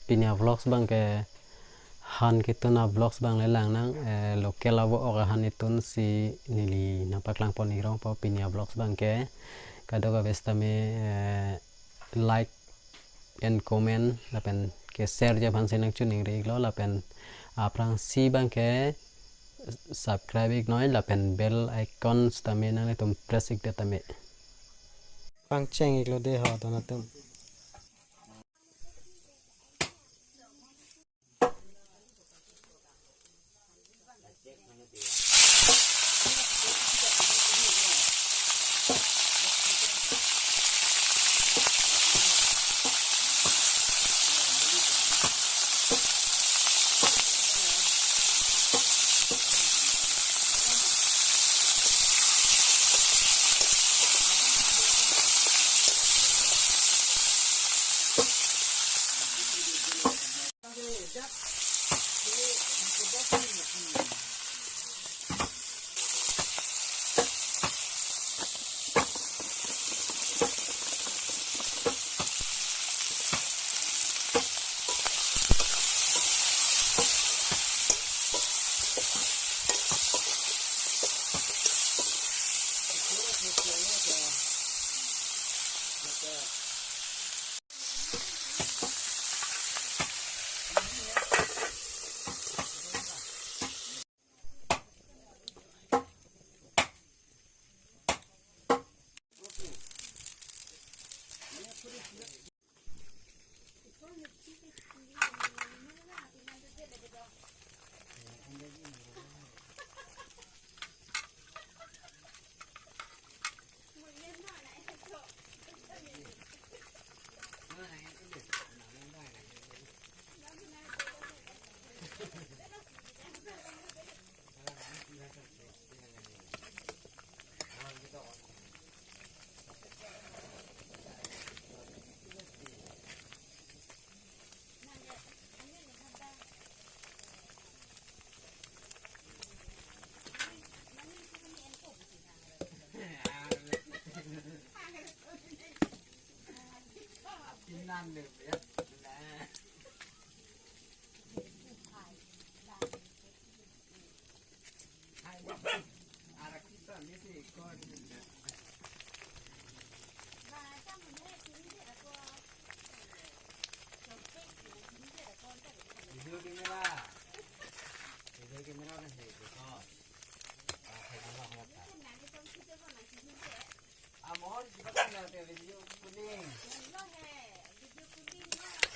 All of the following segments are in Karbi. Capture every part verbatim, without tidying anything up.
Pini a vlogs abang ke han ketun a vlogs abang le lang nang, eh, local avo ok ahan ketun si neli nangpaklang pon irong po pini a vlogs abang ke. Kadokave sitame, eh, like and comment lapen ke share jap hansi nangchiningri iklo lapen aphrangsi abang ke subscribe iknoi lapen bell icon sitame nanglitum press ik det tame. Pangcheng iklo de ho don atum. Video camera. Video camera kan hai, dekho. Ah, hai, dekho, hai, dekho. Amor, kita kan ada video kuning.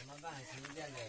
Amor bang, sini dia le.